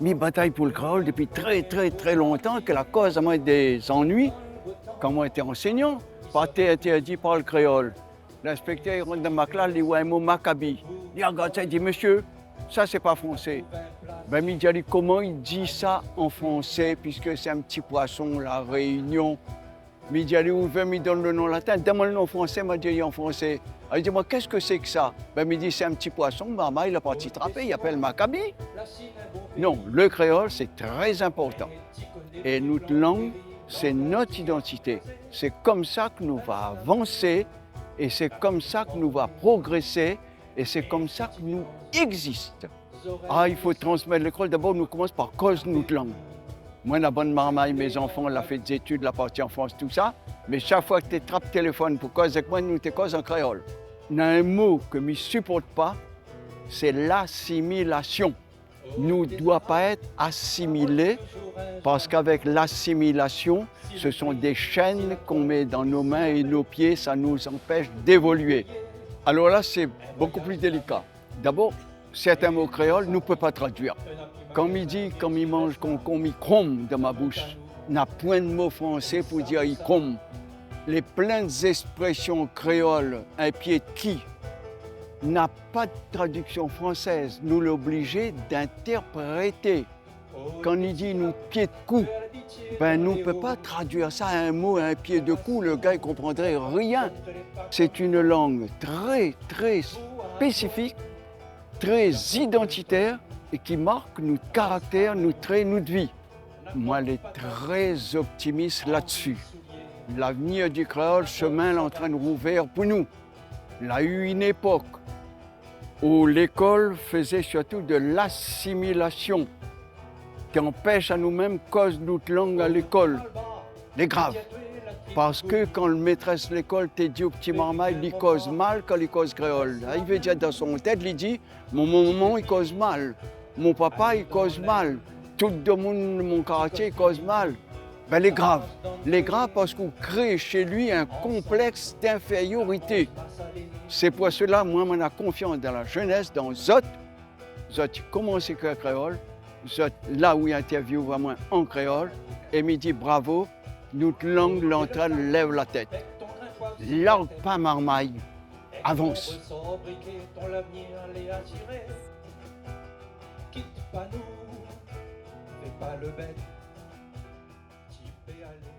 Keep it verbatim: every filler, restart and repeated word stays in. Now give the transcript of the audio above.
Mi batay pou le kréol dopi trè, trè, trè lontan, ke la koz amoin dé zannui, kan moin té ansègnan, pa té intèrdi parl kréol. Linspèktèr i rant dan ma klas, li oi in mo makabi. Li rogard sa, li di, « Mésyé, sa sé pa fransé. » Bin, mi di ali, « Koman i di sa an fransé, piske sé in ti poison, La Rényon ? » Mi di ali, « Ou vé mi donn le non latin ? Donn amoin le non fransé, ma di an fransé. » Li di amoin, « Kèske sé ke sa ? » Bin, mi di, « Sé in ti poison, marmay la parti trapé, i apèl makabi. » Non, le kréol, sé trè inportan. É nout lang, sé nout idantité. Sé konmsa ke nou va avansé, é sé konmsa ke nou va progrésé, é sé konmsa ke nou égzis. A, i fo transmèt lékol. Dabor, nou komans par koz nout lang. Moin, na bann marmay, mé zanfan la fé dé zétid, la parti an Frans, tousa. Mé shak foi ke té trap téléfone pou koz èk moin, nou té koz an kréol. Na in mo ke mi siport pa, sé lasimilasion. Nou doi pa èt asimilé, parske avèk lasimilasion, ce sont des chaînes qu'on met dans nos mains et nos pieds, ça nous empêche d'évoluer. Alor la, sé bokou pli délika. Dabor, sèrtin mo kréol, nou pé pa tradui. Kan mi di, kan mi manz konkonm, i kronm dan ma boush. Na poin de mo fransé pou dir i kronm. Lé plin d'èksprésyon kréol, in pié de ki, na pa de tradiksion fransèz. Nou lé oblizé d'intèrprété. Kan li di nou pié de kou, bin, nou pé pa tradui sa in mo, in pié de kou, le gars i konprandré rien. C'est une langue très, très spécifique, très identitaire et qui marque nout karaktèr, nout tré, nout vi. Moin lé trè optimis la-dsi. L'avenir du kréol, shemin lé antrin de rouvèr pou nou. La u in épok ou lékol fézé sirtou de lasimilasion, ki anpèsh anou mèm koz nout lang a lékol. Lé grav. Parske kan le métrès lékol té di o pti marmay, li koz mal kan li koz kréol. Sa i vé dir dan son tèt, li di, mon momon i koz mal, mon papa i koz mal, tout domoun mon kartié i koz mal. Bin, lé grav. Lé grav parske ou kré shé li in konplèks d'infériorité. Sé pou sela, moin, moin na konfians dan la jénès, dan zot. Zot i komans ékrir kréol. Zot la ou i intèrviou amoin an kréol. É mi di bravo, nout lang lé antrin lèv la tèt. Larg pa marmay, avans. Kit pa nou, fé pa le bèt, ti pé alé.